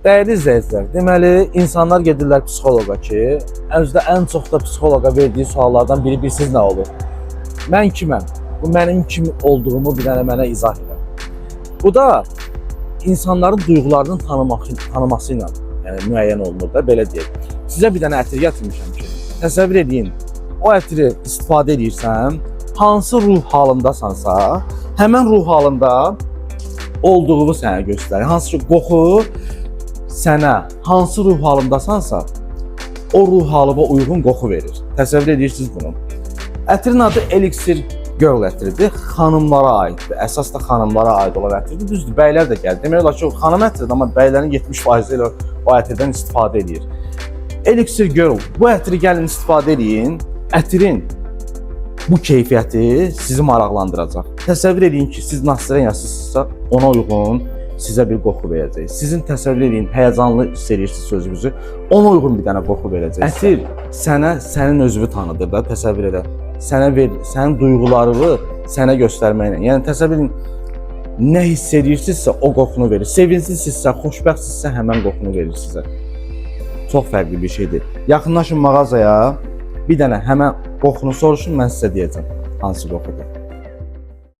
Dəyərli izləyicilər, deməli insanlar gedirlər psixoloqa ki, özdə ən çox da psixoloqa verdiyi suallardan biri bilirsiz nə olur? Mən kiməm? Bu mənim kim olduğumu bir dənə mənə izah edə. Bu da insanların duyğularının tanıması ilə, yəni müəyyən olunur da, belə deyək. Sizə bir dənə ətir gətirmişəm ki, təsəvvür eləyin, o ətri istifadə edirsən, hansı ruh halındasansa, həmən ruh halında olduğunu sənə göstərir. Hansı ki, qoxu sənə hansı ruh halındasansa, o ruh halına uyğun qoxu verir. Təsəvvür edirsiniz bunu. Ətirin adı Elixir Girl ətridir. Xanımlara aiddir. Əsas da xanımlara aid olan ətirdir. Düzdür, bəylər də gəlir. Demək olar ki, o xanım ətridir, amma bəylərin 70% elə o ətirdən istifadə eləyir. Elixir Girl, bu ətri gəlin istifadə eləyin. Ətirin bu keyfiyyəti sizi maraqlandıracaq. Təsəvvür eləyin ki, siz nastroyeniyasınızsa, ona uyğun sizə bir qoxu verəcək. Sizin təsəvvür eləyin, həyəcanlı hiss edirsiniz özünüzü, ona uyğun bir dənə qoxu verəcək. Ətir sənə sənin özünü tanıdır da, təsəvvür elə. Sənə ver, sənin duyğularını sənə göstərməklə. Yəni təsəvvür edin, nə hiss edirsinizsə o qoxunu verir. Sevinclisinizsə, xoşbəxtsinizsə həmən qoxunu verir sizə. Çox fərqli bir şeydir. Yaxınlaşın mağazaya, bir dənə həmən qoxunu soruşun, mən sizə deyəcəm hansı qoxudur.